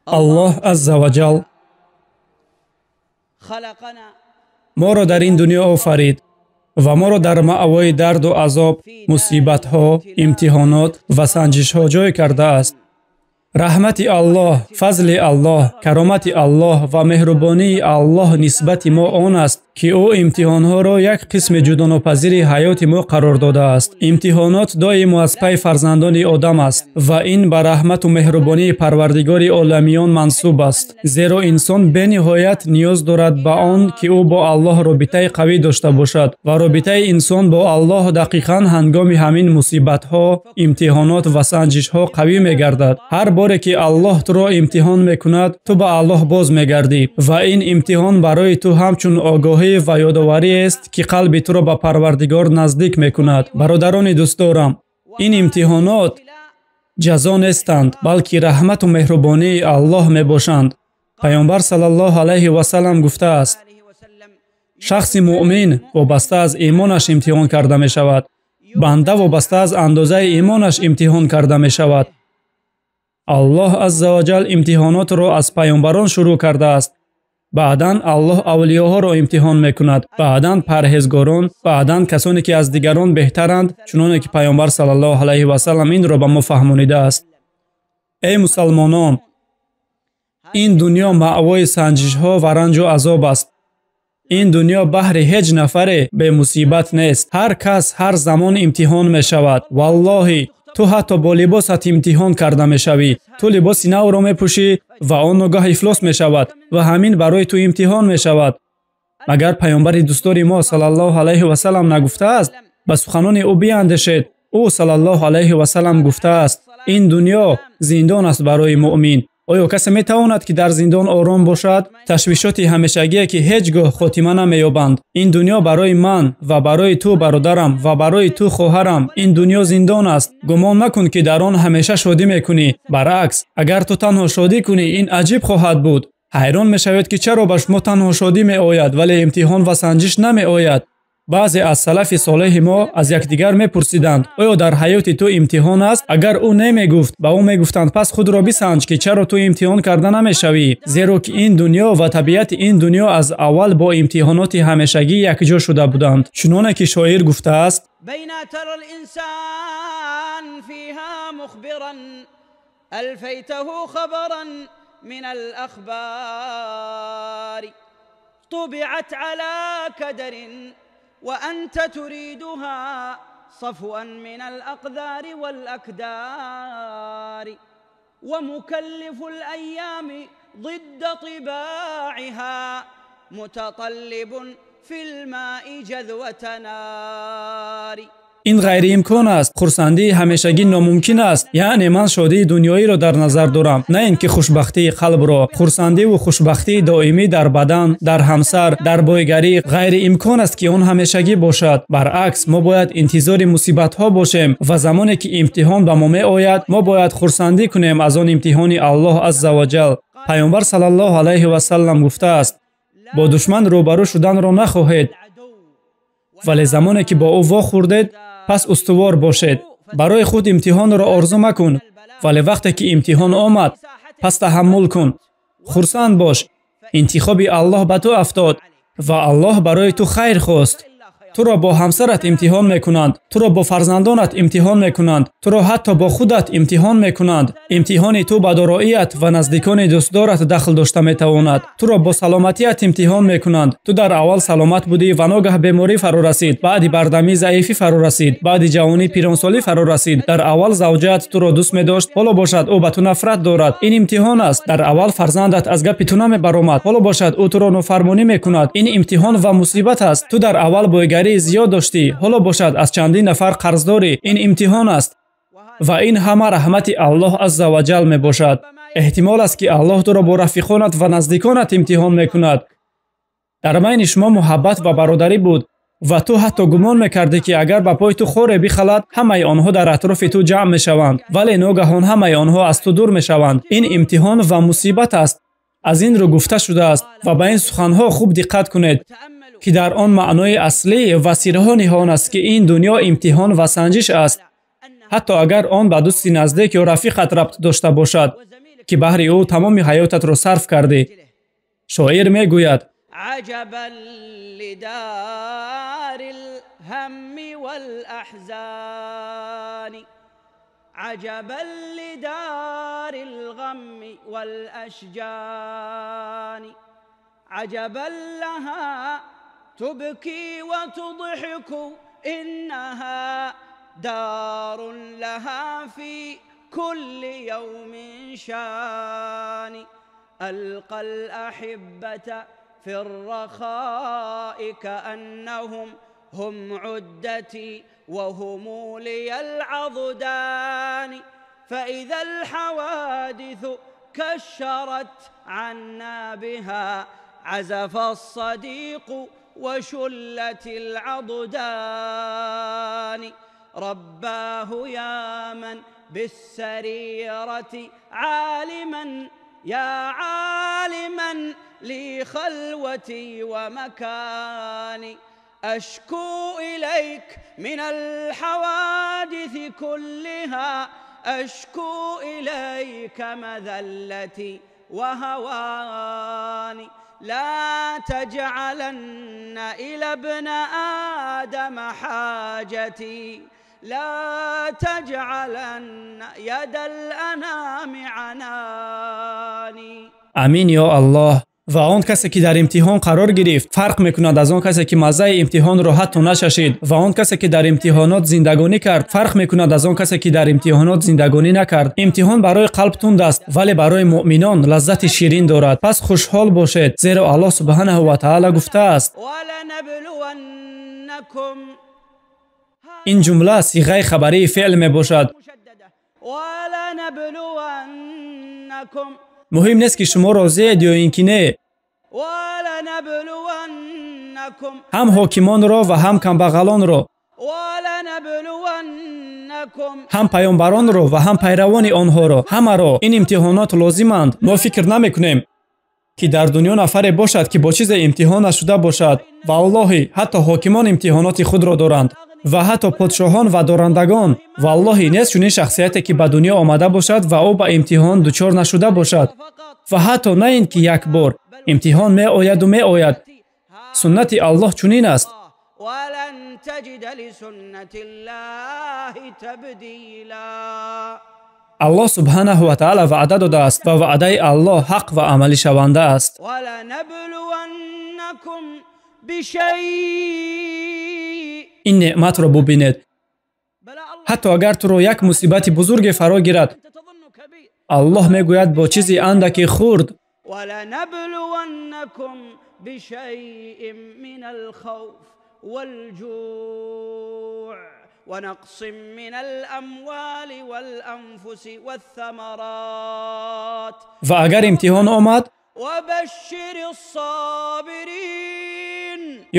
Аллоҳ азза ва ҷал моро дар ин дунё офарид ва моро дар маъвои дарду азоб, мусибатҳо, имтиҳонот ва санҷишҳо ҷой кардааст. Раҳмати Аллоҳ, фазли Аллоҳ, каромати Аллоҳ ва меҳрубонии Аллоҳ нисбати мо он аст, ки ӯ имтиҳонҳоро як қисми ҷудонопазири ҳаёти мо қарор додааст. Имтиҳонот доимо аз пай фарзандони одам аст ва ин ба раҳмату меҳрубонии Парвардигори оламиён мансуб аст, зеро инсон бениҳоят ниёз дорад ба он, ки ӯ бо Аллоҳ робитаи қавӣ дошта бошад ва робитаи инсон бо Аллоҳ дақиқан ҳангоми ҳамин мусибатҳо, имтиҳонот ва санҷишҳо қавӣ мегардад. Ҳар боре ки Аллоҳ туро имтиҳон мекунад, ту ба Аллоҳ боз мегардӣ ва ин имтиҳон барои ту ҳамчун огоҳӣ ва ёдовариест, ки қалби туро ба Парвардигор наздик мекунад. Бародарони дӯстдорам, ин имтиҳонот ҷазо нестанд, балки раҳмату меҳрубонии Аллоҳ мебошанд. Паёмбар саллаллоҳу алайҳи васаллам гуфтааст: шахси муъмин вобаста аз имонаш имтиҳон карда мешавад. Банда вобаста аз андозаи имонаш имтиҳон карда мешавад. Аллоҳ азза ва ҷал имтиҳонотро аз паёмбарон шурӯъ кардааст. Баъдан Аллоҳ авлиёҳоро имтиҳон мекунад, баъдан парҳезгорон, баъдан касоне ки аз дигарон беҳтаранд, чуноне ки паёмбар саллаллоҳу алайҳи васаллам инро ба мо фаҳмонидааст. Эй мусалмонон, ин дунё маъвои санҷишҳо ва ранҷу азоб аст. Ин дунё баҳри ҳеҷ нафаре бемусибат нест. Ҳар кас ҳар замон имтиҳон мешавад. Валлоҳи, ту ҳатто бо либосат имтиҳон карда мешавӣ. Ту либоси навро мепӯшӣ ва он ногаҳ ифлос мешавад ва ҳамин барои ту имтиҳон мешавад. Магар паёмбари дӯстдори мо саллаллоҳу алайҳи васаллам нагуфтааст? Ба суханони ӯ биандешед. Ӯ саллаллоҳу алайҳи васаллам гуфтааст: ин дунё зиндон аст барои муъмин. Оё касе метавонад, ки дар зиндон ором бошад? Ташвишоти ҳамешагие, ки ҳеҷ гоҳ хотима намеёбанд. Ин дунё барои ман ва барои ту бародарам ва барои ту хоҳарам, ин дунё зиндон аст. Гумон макун, ки дар он ҳамеша шодӣ мекунӣ. Баръакс, агар ту танҳо шодӣ кунӣ, ин аҷиб хоҳад буд. Ҳайрон мешавед, ки чаро ба шумо танҳо шодӣ меояд, вале имтиҳон ва санҷиш намеояд. Баъзе аз салафи солеҳи мо аз якдигар мепурсиданд: оё дар ҳаёти ту имтиҳон аст? Агар ӯ немегуфт, ба ӯ мегуфтанд: пас худро бисанҷ, ки чаро ту имтиҳон карда намешавӣ. Зеро ки ин дунё ва табиати ин дунё аз аввал бо имтиҳоноти ҳамешагӣ якҷо шуда буданд. Чуноне ки шоир гуфтааст: وأنت تريدها صفوا من الأقذار والأكدار ومكلف الأيام ضد طباعها متطلب في الماء جذوة نار. Ин ғайриимкон аст. Хурсандии ҳамешагӣ номумкин аст. Яъне ман шодии дунёиро дар назар дорам, на ин ки хушбахтии қалбро. Хурсандиву хушбахтии доимӣ дар бадан, дар ҳамсар, дар бойгарӣ ғайриимкон аст, ки он ҳамешагӣ бошад. Баръакс, мо бояд интизори мусибатҳо бошем ва замоне ки имтиҳон ба мо меояд, мо бояд хурсандӣ кунем аз он имтиҳони Аллоҳ азза ва ҷал. Паёмбар саллаллоҳу алайҳи васаллам гуфтааст: бо душман рӯбарӯ шуданро нахоҳед, вале замоне ки бо ӯ вохӯрдед, пас устувор бошед. Барои худ имтиҳонро орзу макун, вале вақте ки имтиҳон омад, пас таҳаммул кун. Хурсанд бош, интихоби Аллоҳ ба ту афтод ва Аллоҳ барои ту хайр хост. Туро бо ҳамсарат имтиҳон мекунанд, туро бо фарзандонат имтиҳон мекунанд, туро ҳатто бо худат имтиҳон мекунанд. Имтиҳони ту ба дороият ва наздикони дӯстдорат дахл дошта метавонад. Туро бо саломатият имтиҳон мекунанд. Ту дар аввал саломат будӣ ва ногаҳ беморӣ фаро расид, баъди бардамӣ заифӣ фаро расид, баъди ҷавонӣ пиронсолӣ фаро расид. Дар аввал завҷаат туро дӯст медошт, ҳоло бошад ӯ ба ту нафрат дорад. Ин имтиҳон аст. Дар аввал фарзандат аз гапи ту намебаромад, ҳоло бошад ӯ туро нофармонӣ мекунад. Ин имтиҳон ва мусибат аст. Ту дар аввал бойгарӣ зиёд доштӣ, ҳоло бошад аз чандин нафар қарздорӣ. Ин имтиҳон аст ва ин ҳама раҳмати Аллоҳ азза ва ҷал мебошад. Эҳтимол аст, ки Аллоҳ туро бо рафиқонат ва наздиконат имтиҳон мекунад. Дар байни шумо муҳаббат ва бародарӣ буд ва ту ҳатто гумон мекардӣ, ки агар ба пой ту хоре бихалад, ҳамаи онҳо дар атрофи ту ҷамъ мешаванд, вале ногаҳон ҳамаи онҳо аз ту дур мешаванд. Ин имтиҳон ва мусибат аст. Аз ин рӯ гуфта шудааст ва ба ин суханҳо хуб диққат кунед, ки дар он маънои аслӣ ва сирҳо ниҳон аст, ки ин дунё имтиҳон ва санҷиш аст, ҳатто агар он ба дӯсти наздик ё рафиқат рабт дошта бошад. ки баҳри ӯ тамоми ҳаётатро сарф кардӣ. Шоир мегӯяд: عجبا لدار الهم والأحزان عجبا لدار الغم والأشجان عجبا لها تبكي وتضحك إنها دار لها في كل يوم شان ألقى الأحبة في الرخاء كأنهم هم عدتي وهم لي العضدان فإذا الحوادث كشرت عنا بها عزف الصديق وشلت العضدان رباه يا من بالسريرة عالما يا عالما لي خلوتي ومكاني أشكو إليك من الحوادث كلها أشكو إليك مذلتي وهواني لا تجعلن إلى ابن آدم حاجتي لا تجعلن يد الأنام عناني. Амин ё Аллоҳ. Ва он касе ки дар имтиҳон қарор гирифт фарқ мекунад аз он касе ки маззаи имтиҳонро ҳатто начашид, ва он касе ки дар имтиҳонот зиндагонӣ кард фарқ мекунад аз он касе ки дар имтиҳонот зиндагонӣ накард. Имтиҳон барои қалб тунд аст, вале барои муъминон лаззати ширин дорад. Пас хушҳол бошед, зеро Аллоҳ субҳанаҳу ва таъала гуфтааст. Ин ҷумла сиғаи хабарии феъл мебошад. Муҳим нест ки шумо розиед ё ин ки не. Ҳам ҳокимонро ва ҳам камбағалонро, ҳам паёмбаронро ва ҳам пайравони онҳоро, ҳамаро ин имтиҳонот лозиманд. Мо фикр намекунем ки дар дунё нафаре бошад ки бо чизе имтиҳон нашуда бошад. Валлоҳи, ҳатто ҳокимон имтиҳоноти худро доранд ва ҳатто подшоҳон ва дорандагон. Валлоҳи, нест чунин шахсияте ки ба дунё омада бошад ва ӯ ба имтиҳон дучор нашуда бошад. Ва ҳатто на ин ки як бор имтиҳон меояду меояд. Суннати Аллоҳ чунин аст. Аллоҳ субҳанаҳу ва таъала ваъда додааст ва ваъдаи Аллоҳ ҳақ ва амалишаванда аст. Ин неъматро бубинед. Ҳатто агар туро як мусибати бузурге фаро гирад, Аллоҳ мегӯяд бо чизи андаки хурд ва агар имтиҳон омад,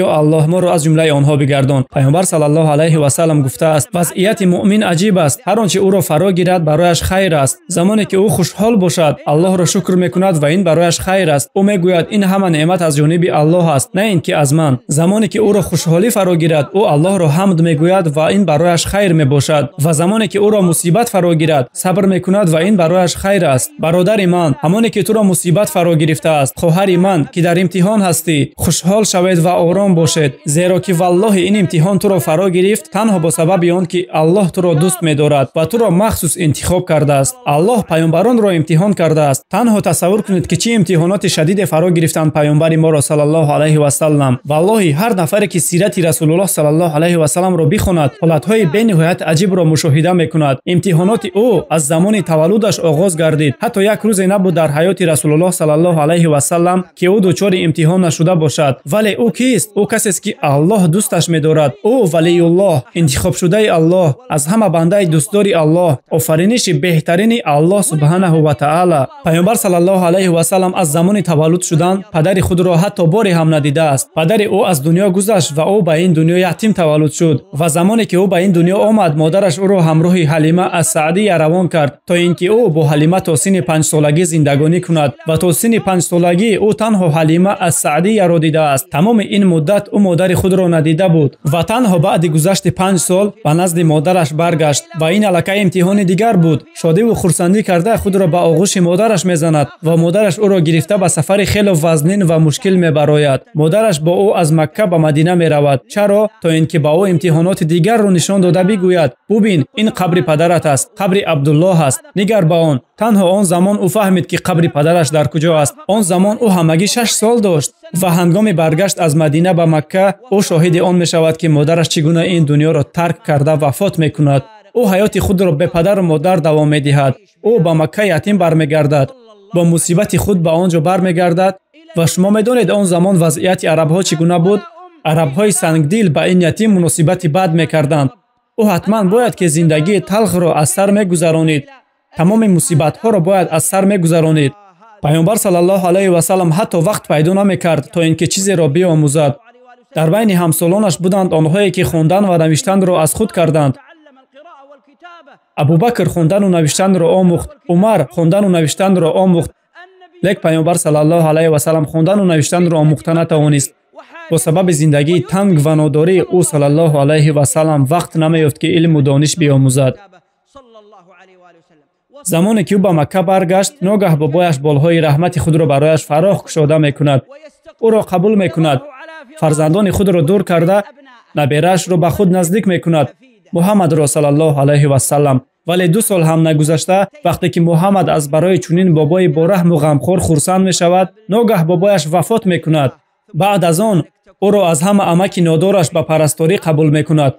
ё Аллоҳ моро аз ҷумлаи онҳо бигардон. Паёмбар саллаллоҳу алайҳи васаллам гуфтааст: вазъияти муъмин аҷиб аст. Ҳар он чи ӯро фаро гирад барояш хайр аст. Замоне ки ӯ хушҳол бошад, Аллоҳро шукр мекунад ва ин барояш хайр аст. Ӯ мегӯяд: ин ҳама неъмат аз ҷониби Аллоҳ аст, на ин ки аз ман. Замоне ки ӯро хушҳолӣ фаро гирад, ӯ Аллоҳро ҳамд мегӯяд ва ин барояш хайр мебошад. Ва замоне ки ӯро мусибат фаро гирад, сабр мекунад ва ин барояш хайр аст. Бародари ман, ҳамоне ки туро мусибат фаро гирифтааст, хоҳари ман ки дар имтиҳон ҳастӣ, хушҳол шавед ва ором бошед, зеро ки валлоҳи ин имтиҳон туро фаро гирифт танҳо бо сабаби он ки Аллоҳ туро дӯст медорад ва туро махсус интихоб кардааст. Аллоҳ паёмбаронро имтиҳон кардааст. Танҳо тасаввур кунед ки чӣ имтиҳоноти шадиде фаро гирифтанд паёмбари моро саллаллоҳу алайҳи васаллам. Валлоҳи ҳар нафаре ки сирати Расулуллоҳ саллаллоҳу алайҳи васалламро бихонад, ҳолатҳои бениҳоят аҷибро мушоҳида мекунад. Имтиҳоноти ӯ аз замони таваллудаш оғоз гардид. Ҳатто як рӯзе набуд дар ҳаёти Расулуллоҳ саллаллоҳу алайҳи васаллам ки ӯ дучори имтиҳон нашуда бошад. Вале ӯ кист? Ӯ касест ки Аллоҳ дӯсташ медорад. Ӯ валиюллоҳ, интихобшудаи Аллоҳ, аз ҳама бандаи дӯстдори Аллоҳ, офариниши беҳтарини Аллоҳ субҳанаҳу ва таъала. Паёмбар саллаллоҳу алайҳи васаллам аз замони таваллуд шудан падари худро ҳатто боре ҳам надидааст. Падари ӯ аз дунё гузашт ва ӯ ба ин дунё ятим таваллуд шуд. Ва замоне ки ӯ ба ин дунё омад, модараш ӯро ҳамроҳи Ҳалима аз Саъдия равон кард, то ин ки ӯ бо Ҳалима то синни панҷсолагӣ зиндагонӣ кунад. Ва то синни панҷсолагӣ ӯ танҳо Ҳалима аз Саъдияро дидааст. Тамоми ин муддат муддат ӯ модари худро надида буд ва танҳо баъди гузашти 5 сол ба назди модараш баргашт ва ин аллакай имтиҳони дигар буд. Шодиву хурсандӣ карда худро ба оғӯши модараш мезанад ва модараш ӯро гирифта ба сафари хело вазнин ва мушкил мебарояд. Модараш бо ӯ аз Макка ба Мадина меравад. Чаро? То ин ки ба ӯ имтиҳоноти дигарро нишон дода бигӯяд: бубин, ин қабри падарат аст, қабри Абдуллоҳ аст, нигар ба он. Танҳо он замон ӯ фаҳмид, ки қабри падараш дар куҷо аст. Он замон ӯ ҳамагӣ 6 сол дошт ва ҳангоми баргашт аз Мадина ба Макка ӯ шоҳиди он мешавад, ки модараш чӣ гуна ин дунёро тарк карда вафот мекунад. Ӯ ҳаёти худро бе падару модар давом медиҳад. Ӯ ба Макка ятим бармегардад, бо мусибати худ ба он ҷо бармегардад ва шумо медонед он замон вазъияти арабҳо чӣ гуна буд. Арабҳои сангдил ба ин ятим муносибати бад мекарданд. Ӯ ҳатман бояд ки зиндагии талхро аз сар мегузаронид. Тамоми мусибатҳоро бояд аз сар мегузаронид. Пайғамбар саллаллоҳу алайҳи васаллам ҳатто вақт пайдо намекард, то ин ки чизеро биомӯзад. Дар байни ҳамсолонаш буданд онҳое, ки хондан ва навиштанро аз худ карданд. Абубакр хондану навиштанро омӯхт, Умар хондану навиштанро омӯхт, лек Пайғамбар саллаллоҳу алайҳи васаллам хондану навиштанро омӯхта натавонист. Бо сабаби зиндагии танг ва нодорӣ ӯ саллаллоҳу алайҳи васаллам вақт намеёфт, ки илму дониш биомӯзад. Замоне ки ӯ ба Макка баргашт, ногаҳ бобояш болҳои раҳмати худро барояш фарох кушода мекунад, ӯро қабул мекунад, фарзандони худро дур карда, набераашро ба худ наздик мекунад, Муҳаммадро саллаллоҳу алайҳи васаллам. Вале 2 сол ҳам нагузашта, вақте ки Муҳаммад аз барои чунин бобои бораҳму ғамхор хурсанд мешавад, ногаҳ бобояш вафот мекунад. Баъд аз он ӯро аз ҳама амаки нодораш ба парасторӣ қабул мекунад.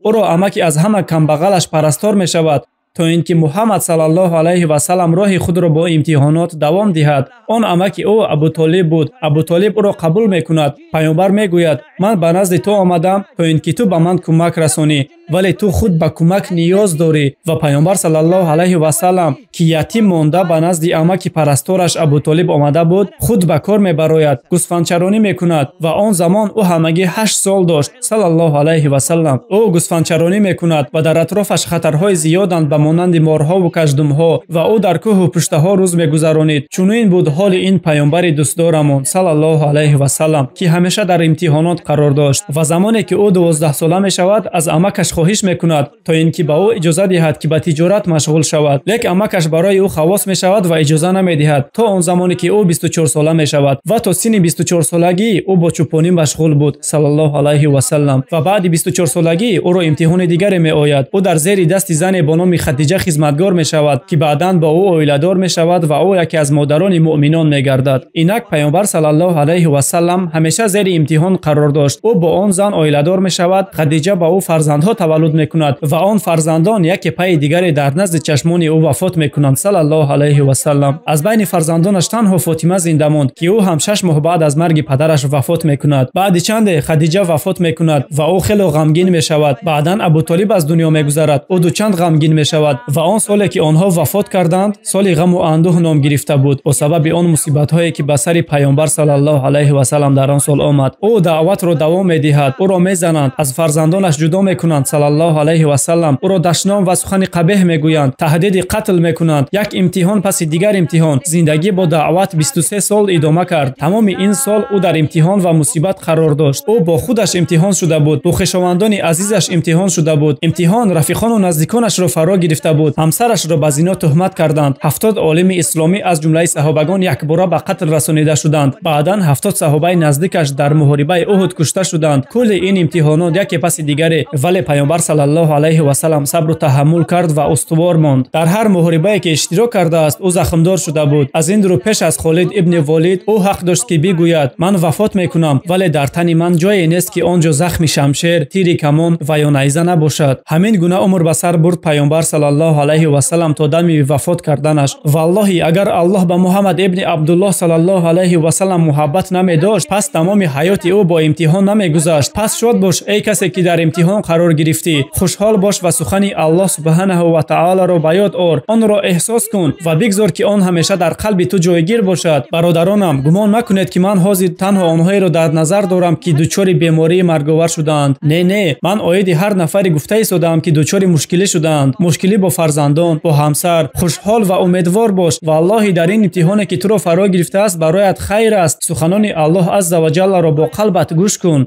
Ӯро амаки аз ҳама камбағалаш парастор мешавад, то ин ки Муҳаммад саллаллоҳу алайҳи васаллам роҳи худро бо имтиҳонот давом диҳад. Он амаки ӯ Абутолиб буд. Абутолиб ӯро қабул мекунад. Пайғамбар мегӯяд: ман ба назди ту омадам, то ин ки ту ба ман кӯмак расонӣ, вале ту худ ба кӯмак ниёз дорӣ. Ва Пайғамбар саллаллоҳу алайҳи васаллам, ки ятим монда ба назди амаки парастораш Абутолиб омада буд, худ ба кор мебарояд, гӯсфандчаронӣ мекунад ва он замон ӯ ҳамагӣ 8 сол дошт саллаллоҳу алайҳи васаллам. Ӯ гӯсфандчаронӣ мекунад ва дар атрофаш хатарҳои зиёданд ба монанди морҳову каждумҳо ва ӯ дар кӯҳу пуштаҳо рӯз мегузаронид. Чунин буд ҳоли ин пайғамбари дӯстдорамон саллаллоҳу алайҳи васаллам, ки ҳамеша дар имтиҳонот қарор дошт. Ва замоне ки ӯ 12 сола мешавад, аз амакаш хоҳиш мекунад, то ин ки ба ӯ иҷоза диҳад, ки ба тиҷорат машғул шавад. Лек амакаш барои ӯ хавос мешавад ва иҷоза намедиҳад то он замоне ки ӯ 24 сола мешавад. Ва то синни 24 солагӣ ӯ бо чӯпонӣ машғул буд саллаллоҳу алайҳи васаллам. Ва баъди 24 солагӣ ӯро имтиҳони дигаре меояд. Ӯ дар зери дасти зане бо номи Хадиҷа хизматгор мешавад, ки баъдан бо ӯ оиладор мешавад ва ӯ яке аз модарони муъминон мегардад. Инак Пайғамбар саллаллоҳу алайҳи васаллам ҳамеша зери имтиҳон қарор дошт. Ӯ бо он зан оиладор мешавад. Хадиҷа ба ӯ фарзандҳо таваллуд мекунад ва он фарзандон яке пайи дигаре дар назди чашмони ӯ вафот мекунанд саллаллоҳу алайҳи васаллам. Аз байни фарзандонаш танҳо Фотима зинда монд, ки ӯ ҳам 6 моҳ баъд аз марги падараш вафот мекунад. Баъди чанде Хадиҷа вафот мекунад ва ӯ хело ғамгин мешавад. Баъдан Абутолиб аз дунё мегузарад. Ӯ дучанд ғамгин мешавад ва он соле ки онҳо вафот карданд, соли ғаму андӯҳ ном гирифта буд бо сабаби он мусибатҳое ки ба сари Пайғамбар саллаллоҳу алайҳи васаллам дар он сол омад. Ӯ даъватро давом медиҳад, ӯро мезананд, аз фарзандонаш ҷудо мекунанд саллаллоҳу алайҳи васаллам, ӯро дашном ва сухани қабеҳ мегӯянд, таҳдиди қатл мекунанд. Як имтиҳон паси дигар имтиҳон. Зиндагӣ бо даъват 23 сол идома кард. Тамоми ин сол ӯ дар имтиҳон ва мусибат қарор дошт. Ӯ бо худаш имтиҳон шуда буд, бо хешовандони азизаш имтиҳон шуда буд. Имтиҳон рафиқону наздиконашро фаро гирифта буд. Ҳамсарашро ба зино туҳмат карданд. 70 олими исломӣ аз ҷумлаи саҳобагон якбора ба қатл расонида шуданд. Баъдан 70 саҳобаи наздикаш дар муҳорибаи Уҳуд кушта шуданд. Кулли ин имтиҳонот яке паси дигаре, вале Пайғамбар саллаллоҳу алайҳи васаллам сабру таҳаммул кард ва устувор монд. Дар ҳар муҳорибае ки иштирок кардааст, ӯ захмдор шуда буд. Аз ин рӯ пеш аз Холид ибни Волид ӯ ҳақ дошт ки бигӯяд: ман вафот мекунам, вале дар тани ман ҷое нест, ки он ҷо захми шамшер, тири камон ва ё найза набошад. Ҳамин гуна умр ба сар бурд Пайғамбар саллаллоҳу алайҳи васаллам то дами вафот карданаш. Валлоҳи, агар Аллоҳ ба Муҳаммад ибни Абдуллоҳ саллаллоҳу алайҳи васаллам муҳаббат намедошт, пас тамоми ҳаёти ӯ бо имтиҳон намегузашт. Пас шод бош, эй касе ки дар имтиҳон қарор гирифтӣ. Хушҳол бош ва сухани Аллоҳ субҳанаҳу ва таолоро ба ёд ор, онро эҳсос кун ва бигзор, ки он ҳамеша дар қалби ту ҷойгир бошад. Бародаронам, гумон макунед, ки ман ҳозир танҳо онҳоеро дар назар дорам, ки дучори бемории марговар шудаанд. Не, не, ман оиди ҳар нафаре гуфта истодаам, ки дучори мушкилӣ шудаанд. мушкилӣ бо фарзандон, бо ҳамсар, хушҳол ва умедвор бош. Валлоҳи дар ин имтиҳоне ки туро фаро гирифтааст бароят хайр аст. Суханони Аллоҳ азза ва ҷалларо бо қалбат гӯш кун.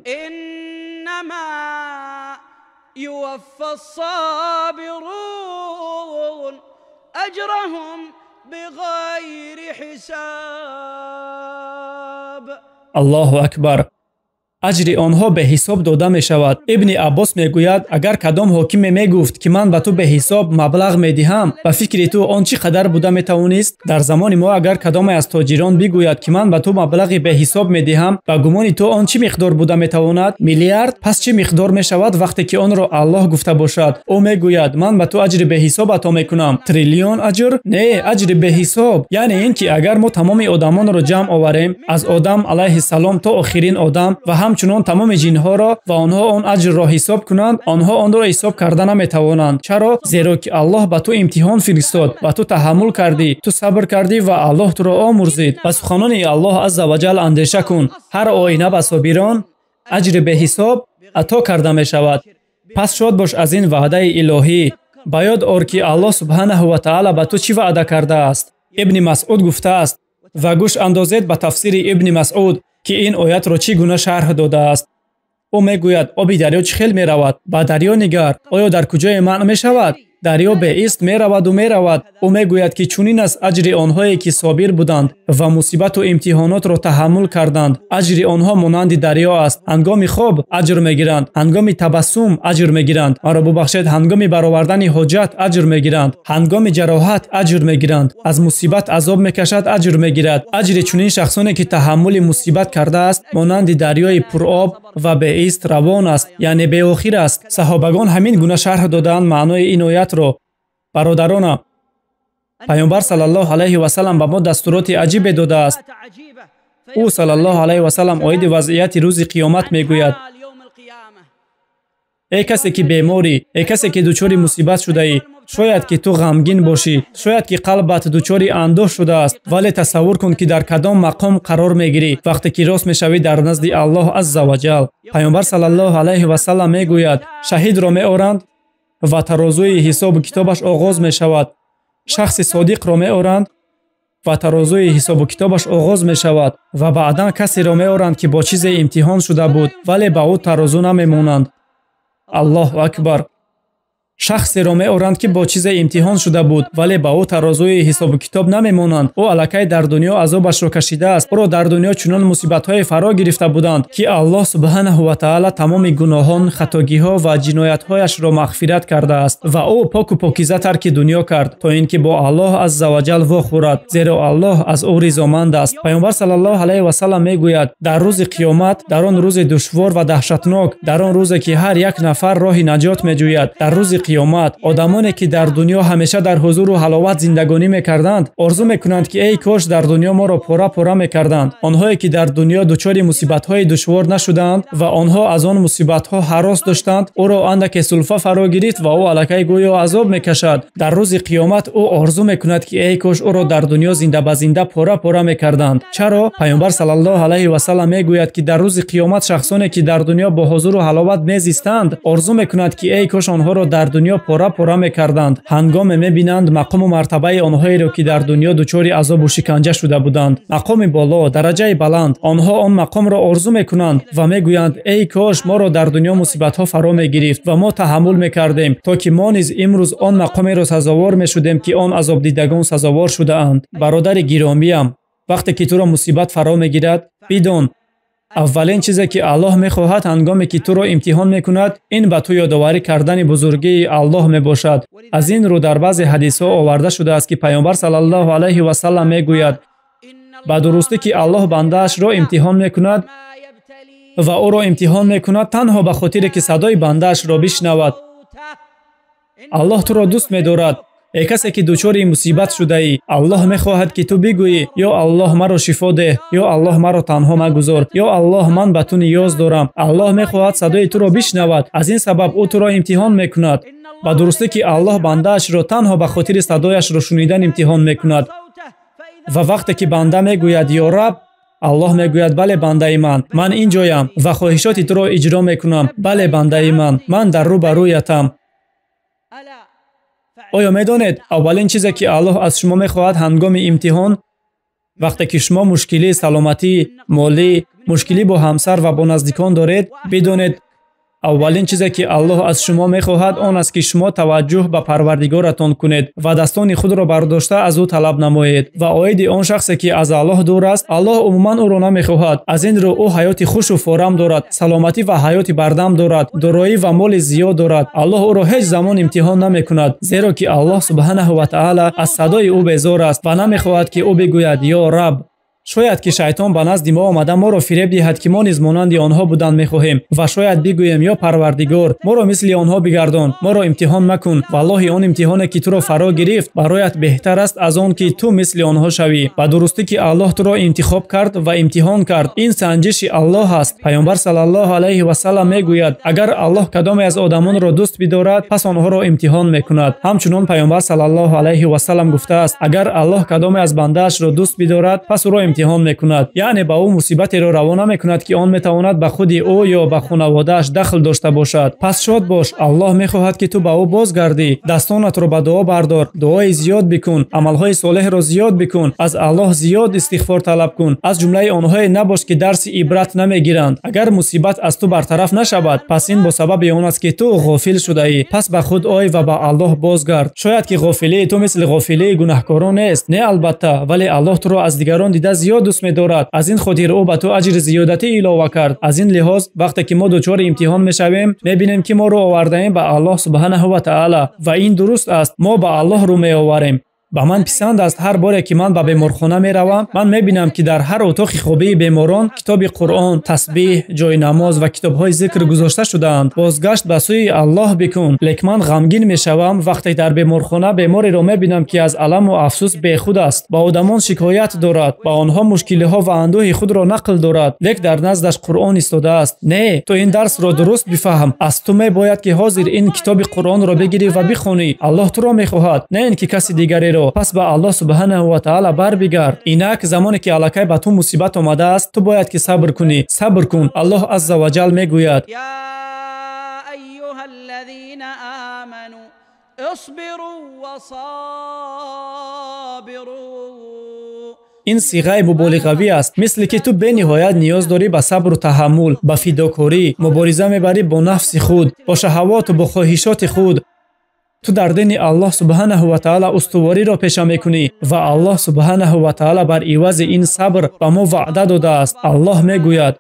يوفى الصابرون أجرهم بغير حساب. Аллоҳу акбар. Аҷри онҳо беҳисоб дода мешавад. Ибни Аббос мегӯяд, агар кадом ҳокиме мегуфт, ки ман ба ту беҳисоб маблағ медиҳам, ба фикри ту он чӣ қадар буда метавонист? Дар замони мо агар кадоме аз тоҷирон бигӯяд, ки ман ба ту маблағи беҳисоб медиҳам, ба гумони ту он чӣ миқдор буда метавонад? Миллиард? Пас чӣ миқдор мешавад вақте ки онро Аллоҳ гуфта бошад? Ӯ мегӯяд, ман ба ту аҷри беҳисоб ато мекунам. Триллион аҷр? Не, аҷри беҳисоб. Яъне ин ки агар мо тамоми одамонро ҷамъ оварем, аз Одам алайҳиссалом то охирин одам ва ҳамчунон тамоми ҷинҳоро ва онҳо он аҷрро ҳисоб кунанд, онҳо онро ҳисоб карда наметавонанд. Чаро? Зеро ки Аллоҳ ба ту имтиҳон фиристод ва ту таҳаммул кардӣ, ту сабр кардӣ ва Аллоҳ туро омӯрзид. Ба суханони Аллоҳ азза ва ҷал андеша кун. Ҳар оина ба собирон аҷри беҳисоб ато карда мешавад. Пас шод бош аз ин ваъдаи илоҳӣ. Ба ёд ор, ки Аллоҳ субҳанаҳу ва таъала ба ту чӣ ваъда кардааст. Ибни Масъуд гуфтааст ва гӯш андозед ба тафсири Ибни Масъуд, ки ин оятро чӣ гуна шарҳ додааст. Ӯ мегӯяд, оби дарё чӣ хел меравад? Ба дарё нигар, оё дар куҷое манъ мешавад? Дарё беист мераваду меравад. Ӯ мегӯяд, ки чунин аст аҷри онҳое, ки собир буданд ва мусибату имтиҳонотро таҳаммул карданд. Аҷри онҳо монанди дарё аст. Ҳангоми хоб аҷр мегиранд, ҳангоми табассум аҷр мегиранд, маро бубахшед, ҳангоми баровардани ҳоҷат аҷр мегиранд, ҳангоми ҷароҳат аҷр мегиранд, аз мусибат азоб мекашад аҷр мегирад. Аҷри чунин шахсоне, ки таҳаммули мусибат кардааст, монанди дарёи пуроб ва беист равон аст, яъне беохир аст. Саҳобагон ҳамин гуна шарҳ додаанд маънои ин оятро. Бародарона, Паёмбар саллаллоҳу алайҳи васаллам ба мо дастуроти аҷибе додааст. Ӯ саллаллоҳу алайҳи васаллам оиди вазъияти рӯзи қиёмат мегӯяд: эй касе ки беморӣ, эй касе ки дучори мусибат шудаӣ, шояд ки ту ғамгин бошӣ, шояд ки қалбат дучори андӯҳ шудааст, вале тасаввур кун, ки дар кадом мақом қарор мегирӣ вақте ки рост мешавӣ дар назди Аллоҳ азза ва ҷал. Паёмбар саллаллоҳу алайҳи васаллам мегӯяд, шаҳидро меоранд ва тарозуи ҳисобу китобаш оғоз мешавад. Шахси содиқро меоранд ва тарозуи ҳисобу китобаш оғоз мешавад ва баъдан касеро меоранд, ки бо чизе имтиҳон шуда буд, вале ба ӯ тарозу намемонанд. Аллоҳу акбар. Шахсеро меоранд, ки бо чизе имтиҳон шуда буд, вале ба ӯ тарозуи ҳисобу китоб намемонанд. Ӯ аллакай дар дунё азобашро кашидааст. Ӯро дар дунё чунон мусибатҳое фаро гирифта буданд, ки Аллоҳ субҳанаҳу ва таъала тамоми гуноҳон, хатогиҳо ва ҷиноятҳояшро мағфират кардааст ва ӯ поку покиза тарки дунё кард, то ин ки бо Аллоҳ азза ва ҷал вохӯрад, зеро Аллоҳ аз ӯ ризоманд аст. Паёмбар саллаллоҳу алайҳи васаллам мегӯяд, дар рӯзи қиёмат, дар он рӯзи душвор ва даҳшатнок, дар он рӯзе ки ҳар як нафар роҳи наҷот меҷӯяд, дар рӯзи қиёмат одамоне, ки дар дунё ҳамеша дар ҳузуру ҳаловат зиндагонӣ мекарданд, орзу мекунанд, ки эй кош дар дунё моро пора-пора мекарданд. Онҳое, ки дар дунё дучори мусибатҳои душвор нашуданд ва онҳо аз он мусибатҳо ҳарос доштанд, ӯро андаке сулфа фаро гирифт ва ӯ аллакай гӯё азоб мекашад. Дар рӯзи қиёмат ӯ орзу мекунад, ки эй кош ӯро дар дунё зинда ба зинда пора-пора мекарданд. Чаро? Паёмбар саллаллоҳу алайҳи васаллам мегӯяд, ки дар рӯзи қиёмат шахсоне, ки дар дунё бо ҳузуру ҳаловат мезистанд, орзу мекунанд, ки эй кош онҳоро дар дунё пора-пора мекарданд. Ҳангоме мебинанд мақому мартабаи онҳоеро, ки дар дунё дучори азобу шиканҷа шуда буданд, мақоми боло, дараҷаи баланд, онҳо он мақомро орзу мекунанд ва мегӯянд, эй кош моро дар дунё мусибатҳо фаро мегирифт ва мо таҳаммул мекардем, то ки мо низ имрӯз он мақомеро сазовор мешудем, ки он азобдидагон сазовор шудаанд. Бародари гиромиям, вақте ки туро мусибат фаро мегирад, бидон, аввалин чизе, ки Аллоҳ мехоҳад ҳангоме ки туро имтиҳон мекунад, ин ба ту ёдоварӣ кардани бузургии Аллоҳ мебошад. Аз ин рӯ дар баъзе ҳадисҳо оварда шудааст, ки Паёмбар саллаллоҳу алайҳи васаллам мегӯяд, ба дурустӣ ки Аллоҳ бандаашро имтиҳон мекунад ва ӯро имтиҳон мекунад танҳо ба хотире, ки садои бандаашро бишнавад. Аллоҳ туро дӯст медорад. Эй касе, ки дучори мусибат шудаӣ, Аллоҳ мехоҳад, ки ту бигӯӣ, ё Аллоҳ, маро шифо деҳ, ё Аллоҳ, маро танҳо магузор, ё Аллоҳ, ман ба ту ниёз дорам. Аллоҳ мехоҳад садои туро бишнавад. Аз ин сабаб ӯ туро имтиҳон мекунад. Ба дурустӣ, ки Аллоҳ бандаашро танҳо ба хотири садояшро шунидан имтиҳон мекунад. Ва вақте ки банда мегӯяд, ё Раб, Аллоҳ мегӯяд, бале бандаи ман, ман ин ҷоям ва хоҳишоти туро иҷро мекунам. Бале бандаи ман, ман дар рӯ ба рӯятам. Оё медонед аввалин чизе ки Аллоҳ аз шумо мехоҳад ҳангоми имтиҳон, вақте ки шумо мушкилии саломатӣ, молӣ, мушкилӣ бо ҳамсар ва бо наздикон доред, бидонед аввалин чизе ки Аллоҳ аз шумо мехоҳад он аст ки шумо таваҷҷӯҳ ба Парвардигоратон кунед ва дастони худро бардошта аз ӯ талаб намоед. Ва оиди он шахсе ки аз Аллоҳ дур аст, Аллоҳ умуман ӯро намехоҳад. Аз ин рӯ ӯ ҳаёти хушу форам дорад, саломатӣ ва ҳаёти бардам дорад, дороӣ ва моли зиёд дорад. Аллоҳ ӯро ҳеҷ замон имтиҳон намекунад, зеро ки Аллоҳ субҳанаҳу ва таъала аз садои ӯ безор аст ва намехоҳад ки ӯ бигӯяд: ё Раб. Шояд ки шайтон ба назди мо омада моро фиреб диҳад ки мо низ монанди онҳо будан мехоҳем ва шояд бигӯем: ё Парвардигор, моро мисли онҳо бигардон, моро имтиҳон макун. Валлоҳи он имтиҳоне ки туро фаро гирифт бароят беҳтар аст аз он ки ту мисли онҳо шавӣ. Ба дурустӣ ки Аллоҳ туро интихоб кард ва имтиҳон кард. Ин санҷиши Аллоҳ аст. Паёмбар саллаллоҳу алайҳи васаллам мегӯяд: агар Аллоҳ кадоме аз одамонро дӯст бидорад, пас онҳоро имтиҳон мекунад. Ҳамчунон Паёмбар саллаллоҳу алайҳи васаллам гуфтааст: агар Аллоҳ кадоме аз бандаашро дӯст бидорад, пас ӯро имтиҳон мекунад. Яъне ба ӯ мусибатеро равона мекунад ки он метавонад ба худи ӯ ё ба хонаводааш дахл дошта бошад. Пас шод бош, Аллоҳ мехоҳад ки ту ба ӯ бозгардӣ. Дастонатро ба дуо бардор, дуои зиёд бикун, амалҳои солеҳро зиёд бикун, аз Аллоҳ зиёд истиғфор талаб кун. Аз ҷумлаи онҳое набош ки дарси ибрат намегиранд. Агар мусибат аз ту бартараф нашавад, пас ин бо сабаби он аст ки ту ғофил шудаӣ. Пас ба худ ой ва ба Аллоҳ бозгард. Шояд ки ғофилии ту мисли ғофилии гунаҳкорон нест, не албатта, вале Аллоҳ туро аз дигарон дида зиёд дӯст медорад. Аз ин хотир ӯ ба ту аҷри зиёдатӣ илова кард. Аз ин лиҳоз вақте ки мо дучори имтиҳон мешавем, мебинем ки мо рӯ овардаем ба Аллоҳ субҳанаҳу ва таъала, ва ин дуруст аст. Мо ба Аллоҳ рӯ меоварем. Ба ман писанд аст ҳар боре ки ман ба беморхона меравам, ман мебинам ки дар ҳар утоқи хобии беморон китоби Қуръон, тасбиҳ, ҷои намоз ва китобҳои зикр гузошта шудаанд. Бозгашт ба сӯи Аллоҳ бикун. Лек ман ғамгин мешавам вақте дар беморхона бемореро мебинам ки аз аламу афсӯс бехуд аст, ба одамон шикоят дорад, ба онҳо мушкилиҳо ва андӯҳи худро нақл дорад, лек дар наздаш Қуръон истодааст. Не, ту ин дарсро дуруст бифаҳм. Аз ту мебояд ки ҳозир ин китоби Қуръонро бигирӣ ва бихонӣ. Аллоҳ туро мехоҳад, не ин ки каси дигареро. Пас ба Аллоҳ субҳанаҳу ва таъала барбигард. Инак замоне ки аллакай ба ту мусибат омадааст, ту бояд ки сабр кунӣ. Сабр кун. Аллоҳ азза ва ҷал мегӯяд: ин сиғаи муболиғавӣ аст, мисли ки ту бениҳоят ниёз дорӣ ба сабру таҳаммул, ба фидокорӣ, мубориза мебарӣ бо нафси худ, бо шаҳавоту бо хоҳишоти худ. Ту дар дини Аллоҳ субҳанаҳу ва таъала устувориро пеша мекунӣ ва Аллоҳ субҳанаҳу ва таъала бар ивази ин сабр ба мо ваъда додааст. Аллоҳ мегӯяд: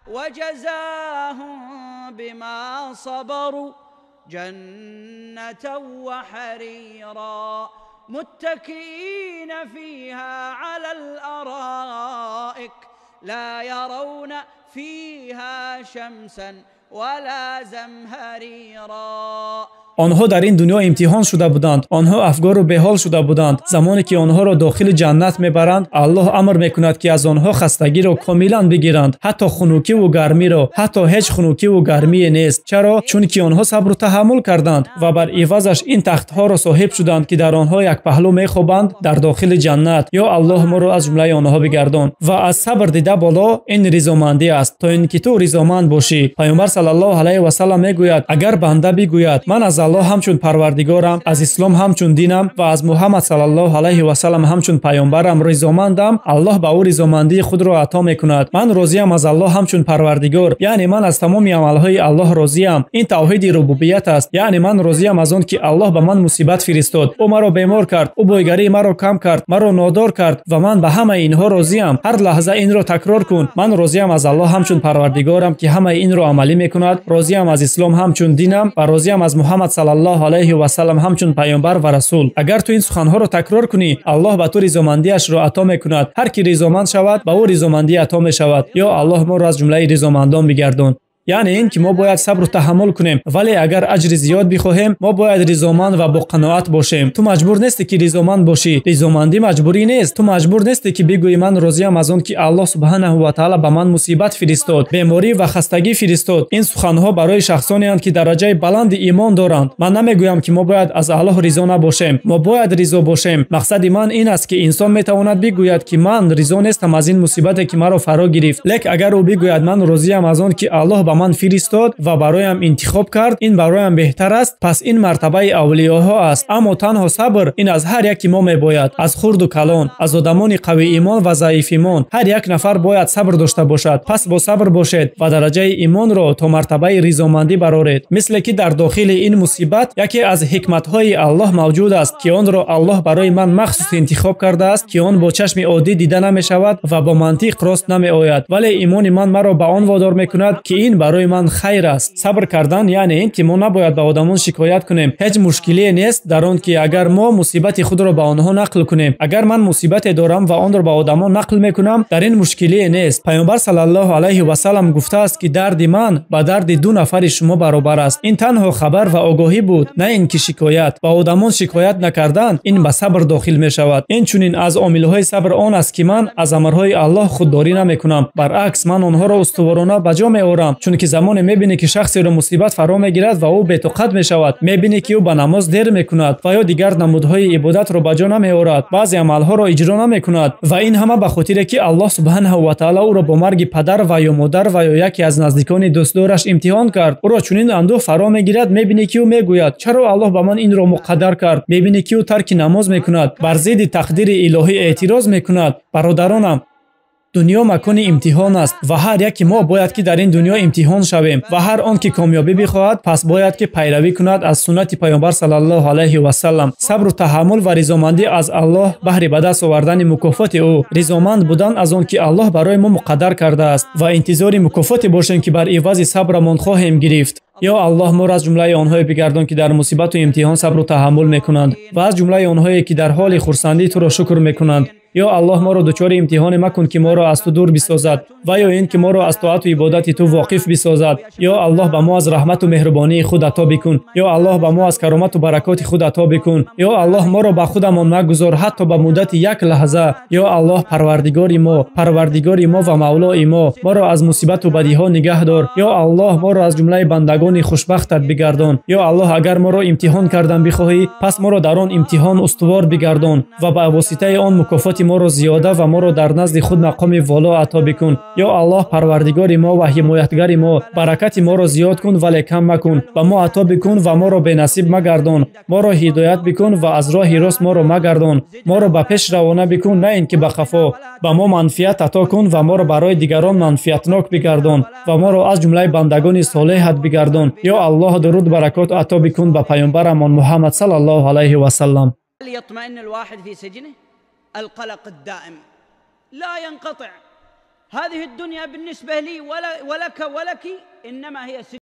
онҳо дар ин дунё имтиҳон шуда буданд. Онҳо афгору беҳол шуда буданд. Замоне ки онҳоро дохили ҷаннат мебаранд, Аллоҳ амр мекунад ки аз онҳо хастагиро комилан бигиранд, ҳатто хунукиву гармиро. Ҳатто ҳеҷ хунукиву гармие нест. Чаро? Чунки онҳо сабру таҳаммул карданд ва бар ивазаш ин тахтҳоро соҳиб шуданд ки дар онҳо як паҳлӯ мехобанд дар дохили ҷаннат. Ё Аллоҳ моро аз ҷумлаи онҳо бигардон. Ва аз сабр дида боло ин ризомандӣ аст, то ин ки ту ризоманд бошӣ. Паёмбар саллаллоҳу алайҳи васаллам мегӯяд: агар банда бигӯяд ман аз Аллоҳ ҳамчун Парвардигорам, аз Ислом ҳамчун динам ва аз Муҳаммад саллаллоҳу алайҳи васаллам ҳамчун паёмбарам ризомандам, Аллоҳ ба ӯ ризомандии худро ато мекунад. Ман розиям аз Аллоҳ ҳамчун Парвардигор, яъне ман аз тамоми амалҳои Аллоҳ розиям. Ин тавҳиди рубубият аст, яъне ман розиям аз он ки Аллоҳ ба ман мусибат фиристод, ӯ маро бемор кард, ӯ бойгарии маро кам кард, маро нодор кард ва ман ба ҳамаи инҳо розиям. Ҳар лаҳза инро такрор кун. Ман розиям аз Аллоҳ ҳамчун Парвардигорам ки ҳамаи инро амалӣ мекунад, розиям аз Ислом ҳамчун динам ва розиям аз Муҳаммад саллаллоҳу алайҳи васаллам ҳамчун паёмбар ва расул. Агар ту ин суханҳоро такрор кунӣ, Аллоҳ ба ту ризомандиашро ато мекунад. Ҳар ки ризоманд шавад, ба ӯ ризомандӣ ато мешавад. Ё Аллоҳ моро аз ҷумлаи ризомандон бигардон. Яъне ин ки мо бояд сабру таҳаммул кунем, вале агар аҷри зиёд бихоҳем, мо бояд ризоманд ва бо қаноат бошем. Ту маҷбур нестӣ ки ризоманд бошӣ. Ризомандӣ маҷбурӣ нест. Ту маҷбур нестӣ ки бигӯӣ ман розиям аз он ки Аллоҳ субҳанаҳу ва таъала ба ман мусибат фиристод, беморӣ ва хастагӣ фиристод. Ин суханҳо барои шахсонеанд ки дараҷаи баланди имон доранд. Ман намегӯям ки мо бояд аз Аллоҳ ризо набошем. Мо бояд ризо бошем. Мақсади ман ин аст ки инсон метавонад бигӯяд ки ман ризо нестам аз ин мусибате ки маро фаро гирифт. Лек агар ӯ бигӯяд ман розиям аз он ки Аллоҳ ба ман фиристод ва бароям интихоб кард, ин бароям беҳтар аст. Пас ин мартабаи авлиёҳо аст. Аммо танҳо сабр ин аз ҳар яки мо мебояд, аз хурду калон, аз одамони қавиимон ва заифимон. Ҳар як нафар бояд сабр дошта бошад. Пас бо сабр бошед ва дараҷаи имонро то мартабаи ризомандӣ бароред. Мисле ки дар дохили ин мусибат яке аз ҳикматҳои Аллоҳ мавҷуд аст, ки онро Аллоҳ барои ман махсус интихоб кардааст, ки он бо чашми оддӣ дида намешавад ва бо мантиқ рост намеояд. Вале имони ман маро ба он водор мекунад, ки ин барои ман хайр аст. Сабр кардан яъне ин ки мо набояд ба одамон шикоят кунем. Ҳеҷ мушкилие нест дар он ки агар мо мусибати худро ба онҳо нақл кунем. Агар ман мусибате дорам ва онро ба одамон нақл мекунам, дар ин мушкилие нест. Паёмбар саллаллоҳу алайҳи васаллам гуфтааст, ки дарди ман ба дарди ду нафари шумо баробар аст. Ин танҳо хабар ва огоҳӣ буд, на ин ки шикоят. Ба одамон шикоят накардан ин ба сабр дохил мешавад. Инчунин аз омилҳои сабр он аст, ки ман аз амрҳои Аллоҳ худдорӣ намекунам. Баръакс, ман онҳоро устуворона ба ҷо меорам. Чунки замоне мебинӣ, ки шахсеро мусибат фаро мегирад ва ӯ бетоқат мешавад, мебинӣ, ки ӯ ба намоз дер мекунад ва ё дигар намудҳои ибодатро ба ҷо намеорад, баъзе амалҳоро иҷро намекунад ва ин ҳама ба хотире, ки Аллоҳ субҳанаҳу ва таъоло ӯро бо марги падар ва ё модар ва ё яке аз наздикони дӯстдораш имтиҳон кард. Ӯро чунин андӯҳ фаро мегирад, мебинӣ, ки ӯ мегӯяд: чаро Аллоҳ ба ман инро муқаддар кард? Мебинӣ, ки ӯ тарки намоз мекунад, бар зидди тақдири илоҳӣ эътироз мекунад. Бародаронам, дунё макони имтиҳон аст ва ҳар яки мо бояд ки дар ин дунё имтиҳон шавем ва ҳар он ки комёбӣ бихоҳад, пас бояд ки пайравӣ кунад аз суннати Паёмбар саллаллоҳу алайҳи васаллам. Сабру таҳаммул ва ризомандӣ аз Аллоҳ баҳри ба даст овардани мукофоти ӯ, ризоманд будан аз он ки Аллоҳ барои мо муқаддар кардааст ва интизори мукофоте бошем, ки бар ивази сабрамон хоҳем гирифт. Ё Аллоҳ, моро аз ҷумлаи онҳое бигардон, ки дар мусибату имтиҳон сабру таҳаммул мекунанд ва аз ҷумлаи онҳое, ки дар ҳоли хурсандӣ туро шукр мекунанд. Ё Аллоҳ, моро дучори имтиҳоне макун, ки моро аз ту дур бисозад ва ё ин ки моро аз тоату ибодати ту воқиф бисозад. Ё Аллоҳ, ба мо аз раҳмату меҳрубонии худ ато бикун. Ё Аллоҳ, ба мо аз каромату баракоти худ ато бикун. Ё Аллоҳ, моро ба худамон магузор ҳатто ба муддати як лаҳза. Ё Аллоҳ, парвардигори мо, парвардигори мо ва мавлои мо, моро аз мусибату бадиҳо нигаҳ дор. Ё Аллоҳ, моро аз ҷумлаи бандагони хушбахтат бигардон. Ё Аллоҳ, агар моро имтиҳон кардан бихоҳӣ, пас моро дар он имтиҳон устувор бигардон ва ба воситаи он мукофоти моро зиёда ва моро дар назди худ мақоми воло ато бикун. Ё Аллоҳ, парвардигори мо ва ҳимоятгари мо, баракати моро зиёд кун, вале кам макун. Ба мо ато бикун ва моро бенасиб магардон. Моро ҳидоят бикун ва аз роҳи рост моро магардон. Моро ба пеш равона бикун, на ин ки ба қафо. Ба мо манфиат ато кун ва моро барои дигарон манфиатнок бигардон ва моро аз ҷумлаи бандагони солеҳат бигардон. Ё Аллоҳ, дуруд баракот ато бикун ба паёмбарамон Муҳаммад саллаллоҳу алайҳи васаллам. القلق الدائم لا ينقطع. هذه الدنيا بالنسبة لي ولك ولك إنما هي